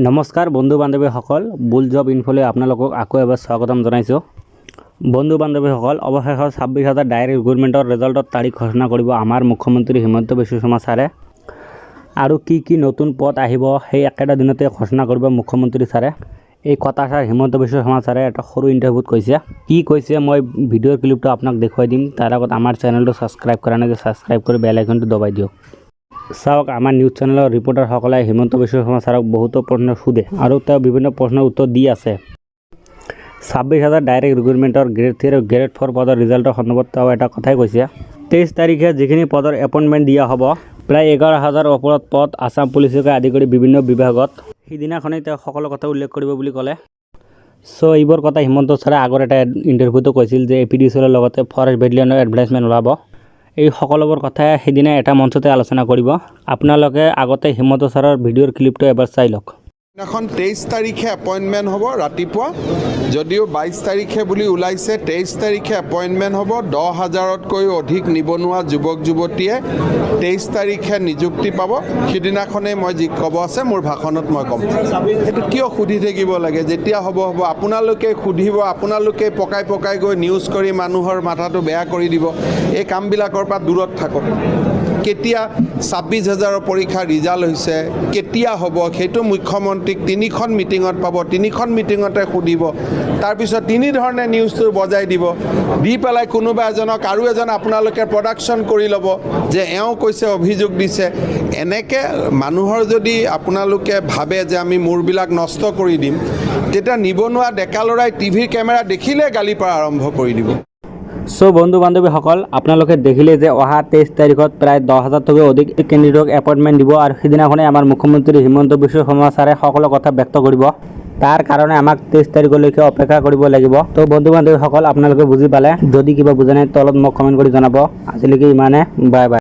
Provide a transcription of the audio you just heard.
নমস্কাৰ বন্ধু বান্ধৱীসকল, বুল জব ইনফলৈ আপোনালোকক আকৌ এবাৰ স্বাগতম জনাইছোঁ। বন্ধু বান্ধৱীসকল, অৱশেষত 26,000 ডাইৰেক্ট ৰিক্ৰুটমেণ্টৰ ৰেজাল্টৰ তাৰিখ ঘোষণা কৰিব আমাৰ মুখ্যমন্ত্ৰী হিমন্ত বিশ্ব শৰ্মা ছাৰে। আৰু কি কি নতুন পদ আহিব, সেই একেটা দিনতে ঘোষণা কৰিব মুখ্যমন্ত্ৰী ছাৰে। এই কথাষাৰ হিমন্ত বিশ্ব শৰ্মা ছাৰে এটা সৰু ইণ্টাৰভিউত কৈছে। কি কৈছে, মই ভিডিঅ'ৰ ক্লিপটো আপোনাক দেখুৱাই দিম। তাৰ আগত আমাৰ চেনেলটো ছাবস্ক্ৰাইব কৰা নাই যে ছাবস্ক্ৰাইব কৰি বেল আইকনটো দবাই দিয়ক। চাওক, আমাৰ নিউজ চেনেলৰ ৰিপৰ্টাৰসকলে হিমন্ত বিশ্ব শৰ্মা ছাৰক বহুতো প্ৰশ্ন সোধে আৰু তেওঁ বিভিন্ন প্ৰশ্নৰ উত্তৰ দি আছে। 26,000 ডাইৰেক্ট ৰিক্ৰুটমেণ্টৰ গ্ৰেড 3 আৰু গ্ৰেড 4 পদৰ ৰিজাল্টৰ সন্দৰ্ভত তেওঁ এটা কথাই কৈছে। 23 তাৰিখে যিখিনি পদৰ এপইণ্টমেণ্ট দিয়া হ'ব, প্ৰায় 11,000 ওপৰত পদ আছাম পুলিচকে আদি কৰি বিভিন্ন বিভাগত, সিদিনাখনেই তেওঁ সকলো কথা উল্লেখ কৰিব বুলি ক'লে। চ' এইবোৰ কথা হিমন্ত ছাৰে আগৰ এটা ইণ্টাৰভিউতো কৈছিল যে এপিডিচিএলৰ লগতে ফৰেষ্ট বেটেলিয়নৰ এডভাৰটাইজমেণ্ট ওলাব। এই সকলোবোৰ কথাই সিদিনা এটা মঞ্চতে আলোচনা কৰিব। আপোনালোকে আগতে হিমন্ত ছাৰৰ ভিডিঅ'ৰ ক্লিপটো এবাৰ চাই লওক। দিনাখন 23 তাৰিখে এপইণ্টমেণ্ট হ'ব ৰাতিপুৱা। যদিও 22 তাৰিখে বুলি ওলাইছে, 23 তাৰিখে এপইণ্টমেণ্ট হ'ব। 10,000তকৈও অধিক নিবনুৱা যুৱক যুৱতীয়ে 23 তাৰিখে নিযুক্তি পাব। সিদিনাখনেই মই যি ক'ব আছে, মোৰ ভাষণত মই ক'ম। সেইটো কিয় সুধি থাকিব লাগে? যেতিয়া হ'ব হ'ব। আপোনালোকে সুধিব, আপোনালোকে পকাই পকাই গৈ নিউজ কৰি মানুহৰ মাথাটো বেয়া কৰি দিব। এই কামবিলাকৰ পৰা দূৰত থাকক। কেতিয়া 26,000ৰ পৰীক্ষাৰ ৰিজাল্ট হৈছে, কেতিয়া হ'ব, সেইটো মুখ্যমন্ত্ৰীক তিনিখন মিটিঙত পাব, তিনিখন মিটিঙতে সুধিব। তাৰপিছত তিনি ধৰণে নিউজটো বজাই দিব, দি পেলাই কোনোবা এজনক আৰু এজন আপোনালোকে প্ৰডাকশ্যন কৰি ল'ব যে এওঁ কৈছে, অভিযোগ দিছে। এনেকৈ মানুহৰ যদি আপোনালোকে ভাবে যে আমি মূৰবিলাক নষ্ট কৰি দিম, তেতিয়া নিবনুৱা ডেকা ল'ৰাই টিভিৰ কেমেৰা দেখিলে গালি পৰা আৰম্ভ কৰি দিব। চ' বন্ধু বান্ধৱীসকল, আপোনালোকে দেখিলে যে অহা 23 তাৰিখত প্ৰায় 10,000তকৈ অধিক কেণ্ডিডেটক এপইণ্টমেণ্ট দিব আৰু সিদিনাখনেই আমাৰ মুখ্যমন্ত্ৰী হিমন্ত বিশ্ব শৰ্মা ছাৰে সকলো কথা ব্যক্ত কৰিব। তাৰ কাৰণে আমাক 23 তাৰিখলৈকে অপেক্ষা কৰিব লাগিব। তো বন্ধু বান্ধৱীসকল, আপোনালোকে বুজি পালে। যদি কিবা বুজা নাই, তলত মোক কমেণ্ট কৰি জনাব। আজিলৈকে ইমানে, বাই বাই।